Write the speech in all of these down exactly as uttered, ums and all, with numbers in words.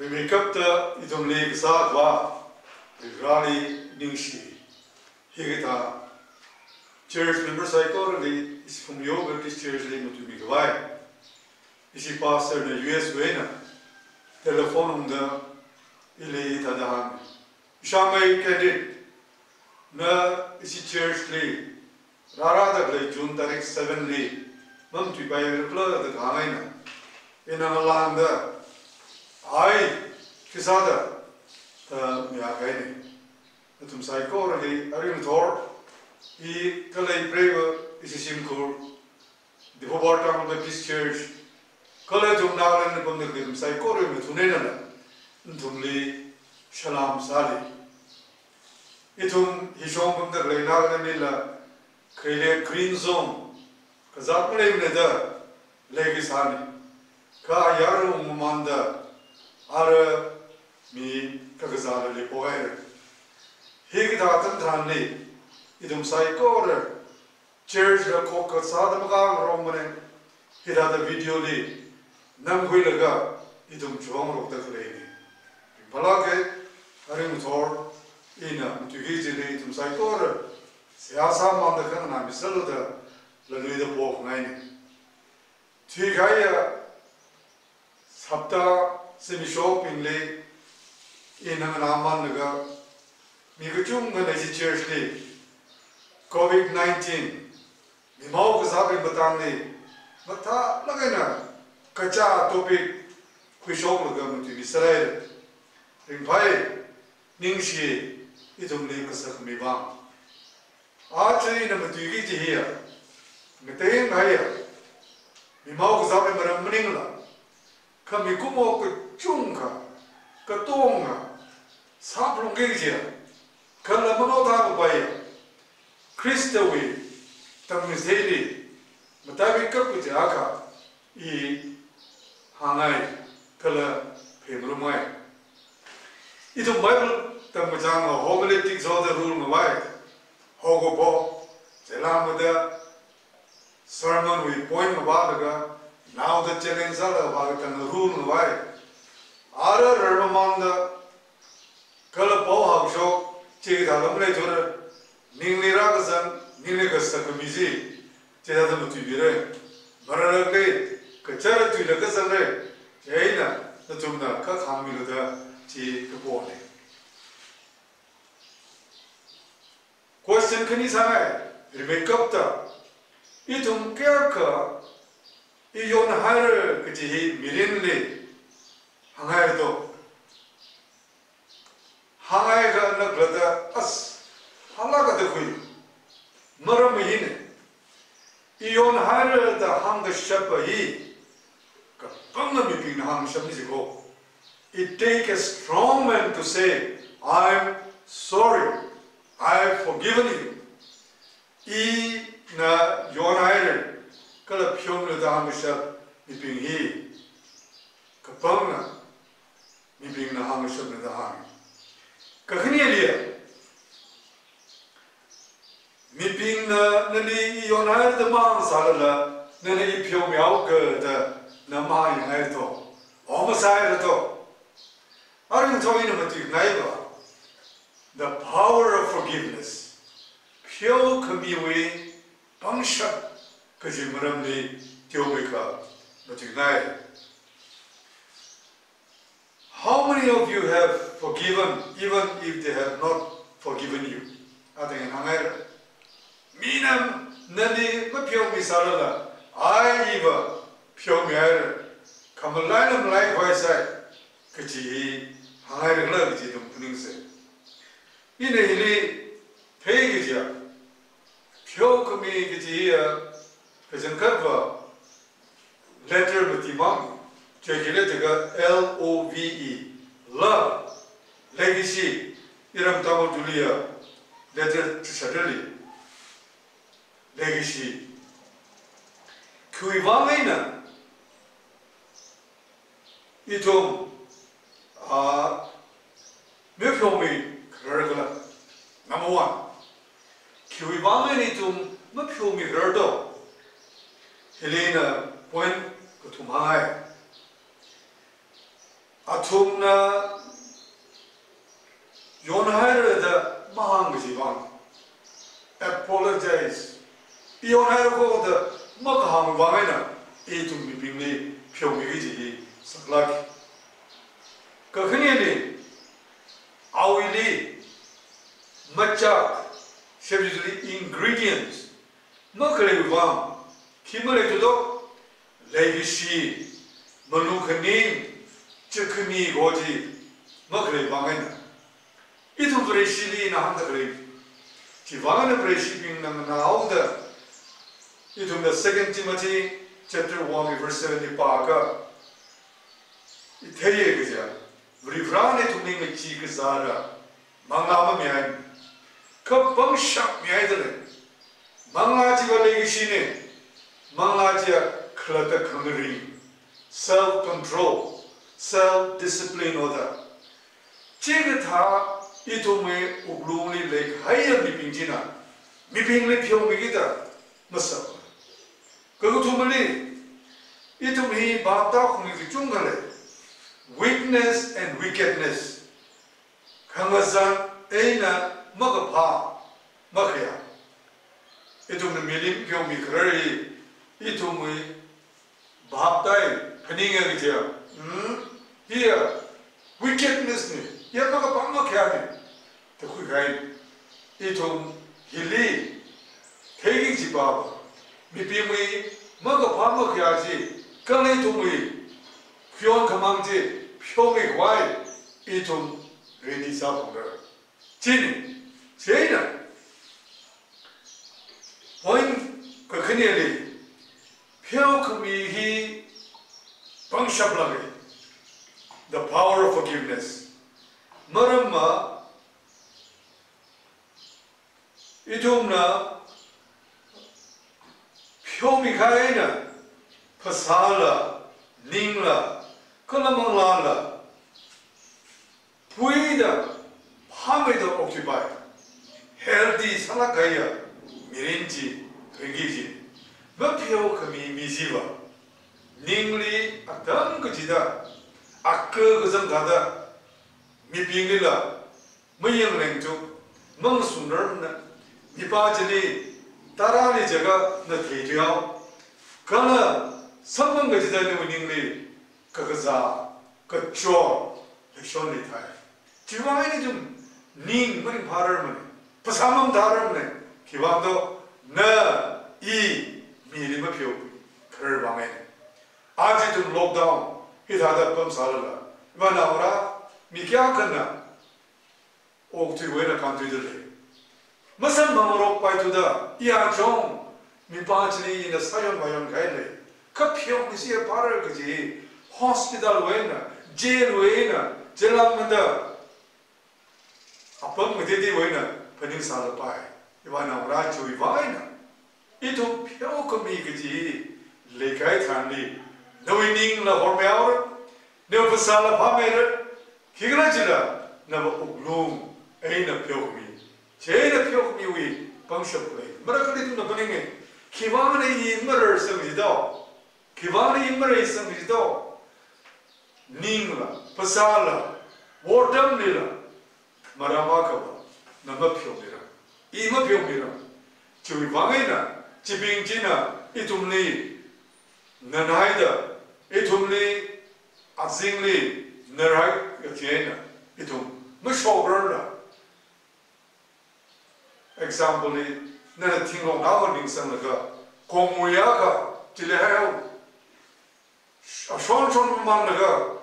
Rimeikapta ithumli kasā Āvā, Vareli ningshi. Hikathā church member saikorali, ishi Phungyo Baptist Church li matuimi khavai, ishi pastor na U S wui eina telephone ungda ili hithāda hānga. Ishāmei Candid, na ishi church li rārāda khalei June tarik seven li mamatuipairakhala da kahāng eina, ina ngalāngda, ai, khisāda, da mayākahaina. Nathum saikorali arui ngathor, i khalei preiva ishi shimkhur, Diphu Bortang Baptist Church, kala ithum Nagaland pamda khalei ithum saikorali ngathor eina, nathumli salam sāli. Ithum hishong pamda khalei Nagaland hila, khalei green zone, kazāt maleimana da leikasāna. Kha ayar ungmamānda, ara mi kakazāla leiphok haira. Hikathā atam tharanli, ithum saikora, church la khokha sāda makāngarokmana, hithāda video li nangkhuilaga ithum chongrokda khaleina. Ringphālāka, arui ngathor, ina matuiki kajili ithum saikora seihā sāmānda khanganāmiserlu da laluida pongaina. Thuikahaiya sapta zimikshobingli ina nganāmānlaga, mi kachungkhana ishi church li covid nineteen, mimao kazātwui matangli, mathālāk eina kacha topic khuishoklaga matuimiserhaira. Ringphāi, ningshi, ithumli kasakhami vang. Aja ina matuiki kaji hiya, ngateingai ya, mimao kazātwui maram maningla, kha mikumo kachungkha, katonga, sāphalungki kajiya, kala manaothā kapaiya, Khristawui tamchitheili mataimikap kaji akha, i hāngngai kala phemrumngai. Ithum Bible tamkachāng homiletics hoda rulngavai, hokapo, chilāmada sermon wui point ngavālaga, naoda challenge sālaga vākatang rulngavai. Ara rarmamānda, kala pao hāngshok, chikathā lam leithura, ningli rākazang, ningli kasakhami chi, chithāda matuimira. Mararali, kachara tuila kazangra, chieina, nathumna kha khāngmilu da chi kapona. Question khani sāngai, rimeikapta, ithum kayākha, i yonhaira kaji hi mirinli hānghaido. Hānghaiakha na khalatta, as, hālāka da khui. Maram hina. I yonhaira da hāngkashap hi, kapangna mibingna hāngkashapna jiko. It take a strong man to say, "I'm sorry, I've forgiven you." Ina yonhaira, kala pheomilu da hāngkashap mibing hi, kapangna mibingna hāngkashapna da hānga. Kakhaneliya, mibingna nali i yonhaira da mahāngsālala, nana i pheomihaoka da na mahāngyanghaito, o masāhairato. Arui ngathor ina matuingaiva, the power of forgiveness. Pheokhamiwui pangshap kaji maramli teomeikha matuingai. How many of you have forgiven even if they have not forgiven you? Ateng hānghaira. Mina nali mapheomisālala, ai iva pheomihaira, kha malaila malaikhavai sai, kaji hi hānghairakhala kaji ithum phaningsei. Ina hili thei kajiya, pheokhami kaji hiya, kachangkhatva letter mati mang, chieina letter kha L O V E, love, leikashi, iram Tangkhul tuliya, letter chishatali, leikashi. Khiwui vang eina ithum, ah, mapheomikharar khala? Number one, khiwui vang eina ithum mapheomikharar do? Hili ina point kathum hāngai. athumna yonhaira da mahāng kaji vang, apologize, iyonhaira kho da makahāng vang eina ithum mibingli pheomi kaji hi saklāka. Kakhaneli, awuili machak, shepjili ingredients makhalei vang, khi malei thudo, leikashi, malung khaning, chakmi kaji makhalei vang eina ithum Vareshili nahāngda khalei. Chivang eina Vareshibingna nganāhaoda, ithumna Second Timothy chapter one verse seven li pākha, itheiya kaja, Varivarana ithumli ngachee kazāda manglā mamihai, kha pangshap mihaida lei. Manglā chiva leikashina, manglā chiya khalatta khangaring, self control, self discipline hoda. Chikathā ithumwui wuklungli leikahaiya mibing china mibingli pheomiki da masāva. Kakathumali, ithum hi bhap tākhuimi kachungkha lei. Weakness and wickedness. Khangazan eina makaphā makhayā. Ithumna milim pheomi kharar hi ithumwui bhap tai, phaninga kaja, hmm? Hiya wickedness na, hiya makaphā makhayā na da khuikahai. Ithum hili theiki kajiva, mibingwui makaphā makhayā chi, kala ithumwui khayon khamāng chi pheomi khavai ithum ready sāphalungra. China, chieina, point kakhaneli, pheokhami hi pangshap lāka. The power of forgiveness. Maramva, ithumna pheomikahai eina, phasāla, ningla, kala manglāla, puida, phāmeida okthuipai, healthy sālāk kahaiya mirin chi ringki kaji. Mapheokhami mi chiva, ningli atam kachida, akha kazang thāda, mibinglila mayanglengthu, mangasungrarmana, mipā chili tarāli jiakha na theithuihao, kala samphang kachida nawui ningli kakazā, kachot, leishon leithai. Chivang eina ithum ning maringphārarmana, phasā mamathārarmana, khiwuivang do, na, i, mili mapheokhui kharar vang eina. Aja ithum lockdown hithāda pamsālala, ivānaovara, mi kayākhana okathuiwui eina kānthuida lei. Masamphangrokpai thuda, iya chong, mipā chili ina sāyon mayon kahai lei. Kha pheomi chiya phārar kaji, hospital wui eina, jail wui eina, jail lāngmada, apam ngateiteiwui eina phaningsālapai. Ivānaovara, chiwui vang eina ithum pheokhami kaji leikahai tharanli, nawui ningla hormihaora, nawui phasāla phāmeira, khikhalajila nawui wuklung eina pheokhami. Chieina pheokhamiwui pangshap lei. Marakhali ithumna phaninga, khiwuivang eina i mararsang jida, khiwuivang eina i mareisang jida. Ningla, phasāla, wortamlila, maram akhava na mapheomira, i mapheomira. Chiwui vang eina, chibing china ithumli nganāhaida, ithumli, azingli narhai kaji eina, ithum mashokrarla. Example li, nana thinglong akha ningsanglaga, kongwui akha chili haihao. Ashon shon mamānlaga,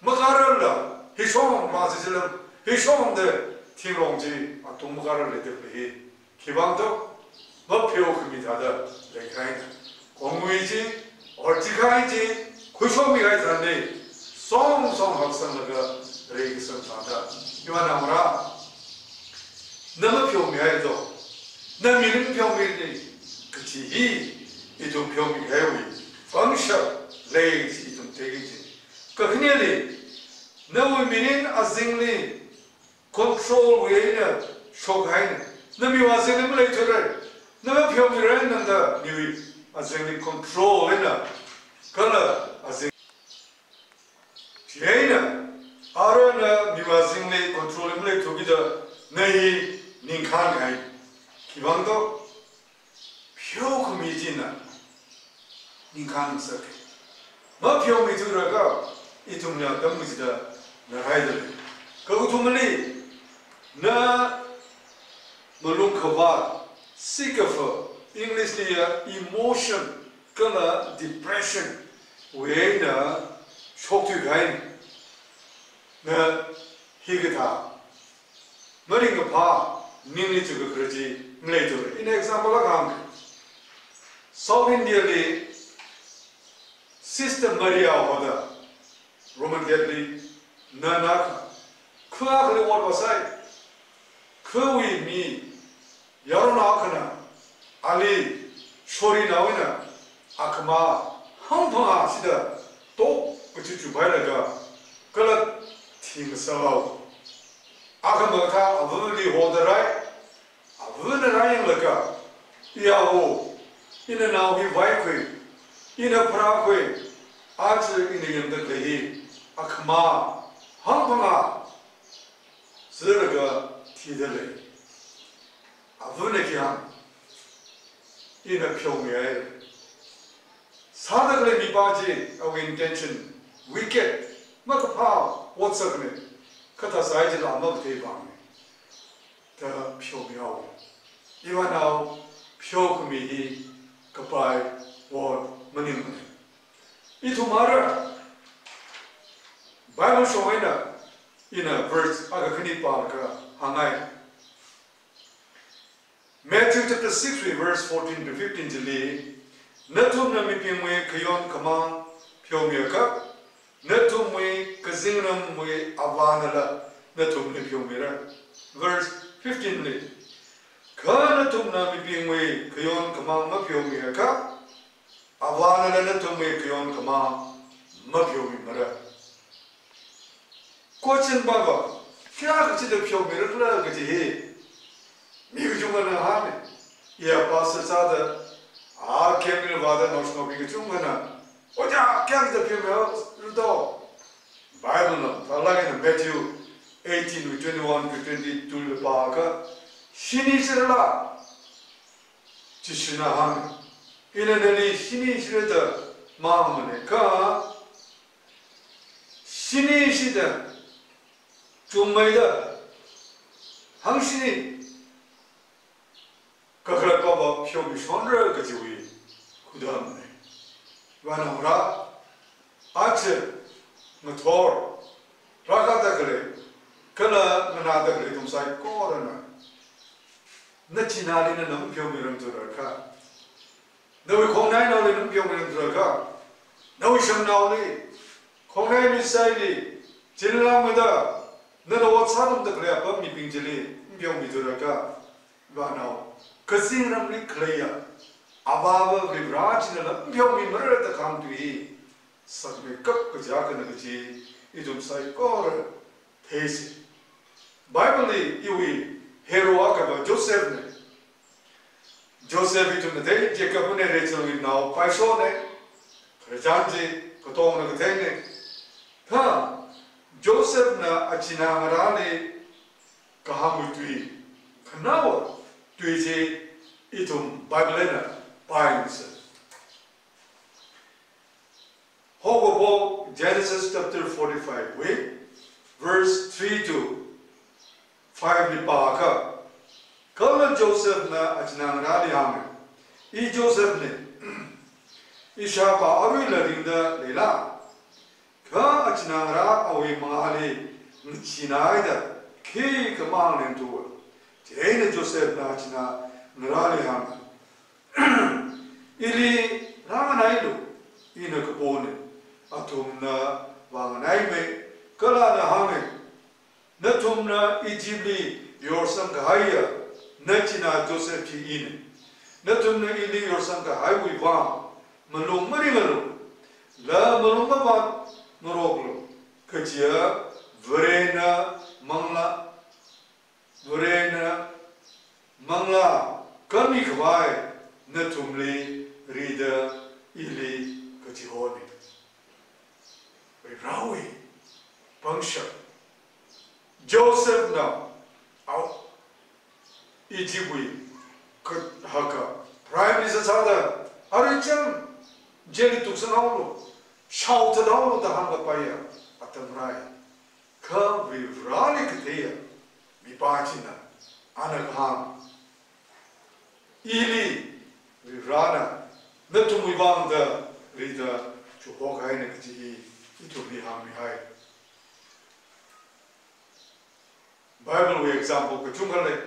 makārarla, hishong masi chilam, hishong da thinglong chi atung makārarlei da hi. Khiwuivang do, mapheokhami thāda leikahaina. Kongwui chi, or chikahai chi, khuishokmikahai tharanli, song song haksanglaga, reikasang thāda. Ivānaovara, na mapheomihai do, na mirin pheomira kaji hi, ithum pheomikahaiwui pangshap lei chi ithum theiki kaji. Kakhaneli, nawui mirin azingli control wui eina shokhaina. Na miwui azingli maleithurai. Na mapheomira nanda miwui azingli control eina, kala azing. Chieina, Arui na miwui azingli control maleithuki da na hi ningkhān kahai. Khiwuivang do, pheokhami china ningkhān sāki. Mapheomithuakha, ithumna tamkachida na rai da lei. Kakathumali, na malung khavāt, sikafa, English li ya emotion, kala depression, wui eina shokthui kahai. Na hikathā maringkaphā ningli chukakharā chi maleithuki. Ina example akha hāngki. South India li Sister Maria hoda, Roman Catholic nun akha, kha akhali ot vāsai. Khawui mi, yaron akhana, ali shorinao eina, akhama hangphangā shida tok kachuchu pailaga, kala thing sao. Akhama kathā avali hoda rai, avana rai yanglaga, iya o, ina nao hi vaikhui, ina pharākhui, aja ina yangda khalei hi, akhama hangphangā zalaga thida lei. Avana khi hāng, ina pheomihaira. Sāda khalei mipā chi, awui intention wicked, makaphā ot sākhanei, kathā sāi chila makathei vāngnei da pheomihao. Ivānao, pheokhami hi kapai ot maningmanei. Ithum ara Bible shong eina, ina verse akha khani pālaga hāngngai. Matthew chapter six wui verse fourteen to fifteen chili, nathumna mibingwui khayon khamāng pheomiakha, nathumwui kazingramwui Avānala nathumli pheomira. Verse fifteen li, kha nathumna mibingwui khayon khamāng mapheomiakha, Avānala nathumwui khayon khamāng mapheomimara. Question pāva, kayākha chida pheomirakhala kaji hi, mi kachungkhana hānga, iya pastor sāda, a camp li vāda naoshinaobing kachungkhana, ojā kayākha chida pheomirado. Bible na, thālāk eina Matthew eighteen wui twenty-one to twenty-two li pāakha, shini shirala, Jishuna hānga, ina nali shini shirada mahāngmanei kha, shini shida, chungmeida, hangshini kakhalatpava pheomishonra kajiwui kudamnei. Vānao ra, aja ngathor rākada khalei, kala nganāda khalei ithum saikorana, nachināli nana mapheomirangthuakha, nawui khongnainaoli nana mapheomirangthuakha, nawui shangnaoli, khongnai misaili, chinlāngmeida, nana ot sāngarumda khalei apam mibing chili mapheomithuakha, vānao, kazingramli khaleiya Avāva Varivara chinala mapheomimara da kahāng tui hi sakmeikap kaja akhana kaji ithum saikora theisa. Bible li iwui hero akhava Joseph nei. Joseph ithumna thei, Jacob eina Rachel wui nao paishonei. Khararchan chi katongna katheinei. Kha Joseph na achinā ngarāli kahāngwui tui, khanaowa tui chi ithum Bible eina pāngaisa. Haokaphok Genesis chapter forty-five wui verse three to five li pāakha, kala Joseph na achinā ngarāli hānga, I Joseph nei, ishāvā aruila ringda leila? Kha achinā ngarā awui mangāli ngacheenhaida khikha mahānglengthuwa. Chieina Joseph na achinā ngarāli hānga, Ili rānganailu, ina kaponei, athumna vānganaimei. Kala ana hānga, Nathumna Egypt li yorsang kahaiya nachinā Joseph chi inei. Nathumna ili yorsang kahaiwui vang malung maringalu, kala malung mavātngaroklu, kajiya Varena manglā, Varena manglā khami khavai nathumli rida ili kachihonei. Varivarawui pangshap Josephna, au, Egyptwui kahaka Prime Minister sāda, arui chang jailli tuksanghaolu, shaothathaolu da hāngkapaiya atam rāi. Kha Varivarali katheiya mipā china, ana kahāng, ili Varivarana nathumwui vangda rida chihokahaina kaji hi ithumli hāngmihai. Bible wui example kachungkha lei.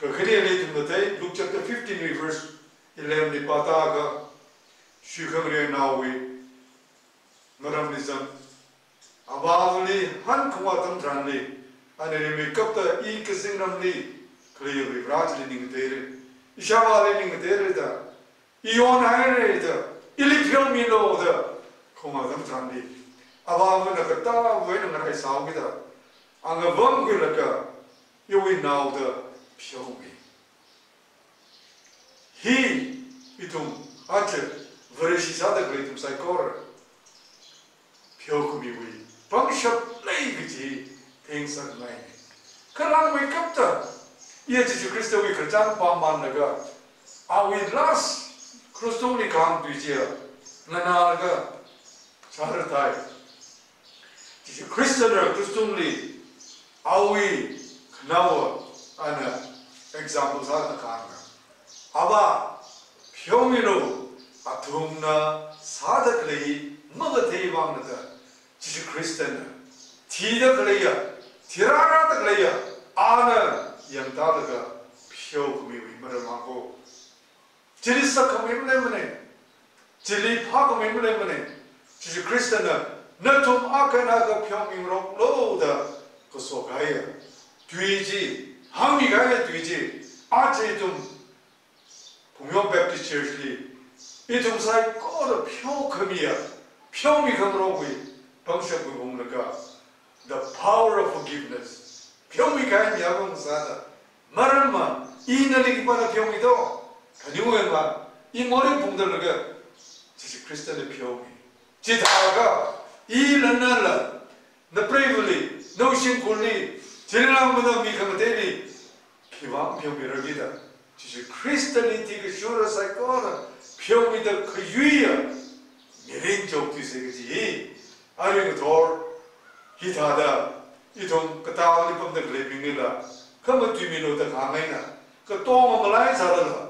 Kakhaneli ithumna thei, Luke chapter fifteen wui verse eleven li pāda akha, shuikhangarei naowui maramli zang. Avāvali hankhaung atam tharanli, ana rimeikapta i kazingramli khalei Varivara chili ningkatheira. Ishāvāli ningkatheira da, i yonhaira da, ili pheomilu da khaung atam tharanli, avāvana katāvaina ngaraisāhaokida, angavang khuilaga iwui naoda pheomi. Hi ithum aja Vareshi sāda khalei ithum saikora pheokhamiwui pangshap lei kaji thengsakngaina. Kha langmeikapta, iya Jishu Khristawui khararchan pāngmānlaga, awui last cross tungli kahāng tui chiya nganālaga chāra thai. Jishu Khristana cross tungli awui khanaowa ana example sāda kahāngna, Avā, pheomilu, athumna sāda khalei makathei vangna da, Jishu Khristana thida khaleiya, thirārada khaleiya, ana yangtālaga pheokhamiwui maram ako. Chili sakkhamei maleimana, chili phākhamei maleimana. Jishu Khristana nathum akha eina akha pheomingaroklu da kaso kahaiya tui chi, hāngmikahaiya tui chi, aja ithum Phungyong Baptist Church li ithum saikora pheokhamiya, pheomikhangarokwui pangshapwui unglaga, the power of forgiveness. Pheomikahai mi akha sāda. Maramva, ina nali khipāna pheomido? Khanuiwui vang, i morei phungda laga, Jishu Khristana pheomi. Chithākha, ila nala, napreivali, nawui shimkhurli, chili langmada mi khangateili, khiwui vang pheomira kida, Jishu Khristali thikashura saikora pheomida khayuiya mirin chok thuisa kaji hi. Arui ngathor hithāda ithum katāvali pamda khaleibinglila khamatuimilu da kahāng eina, katonga malai sādala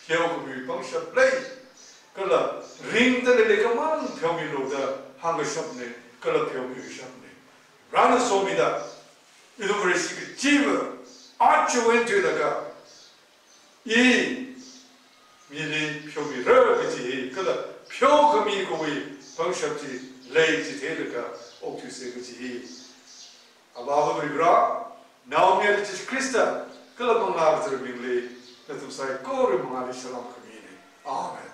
pheokhamiwui pangshap lei. Kala ringda leilei khamang pheomilu da hāngkashapna, kala pheomi kashapna. Varena somida, ithum Vareshi kachiva aja eina thuilaga, i mili pheomira kaji hi, kala pheokhami kawui pangshap chi lei chi theilaga okthuisa kaji hi. Avāva Varivara, Naomayara Jishu Khrista, kala Manglā Katharawui mingli nathum saikora mangāli salam khamina. Amen.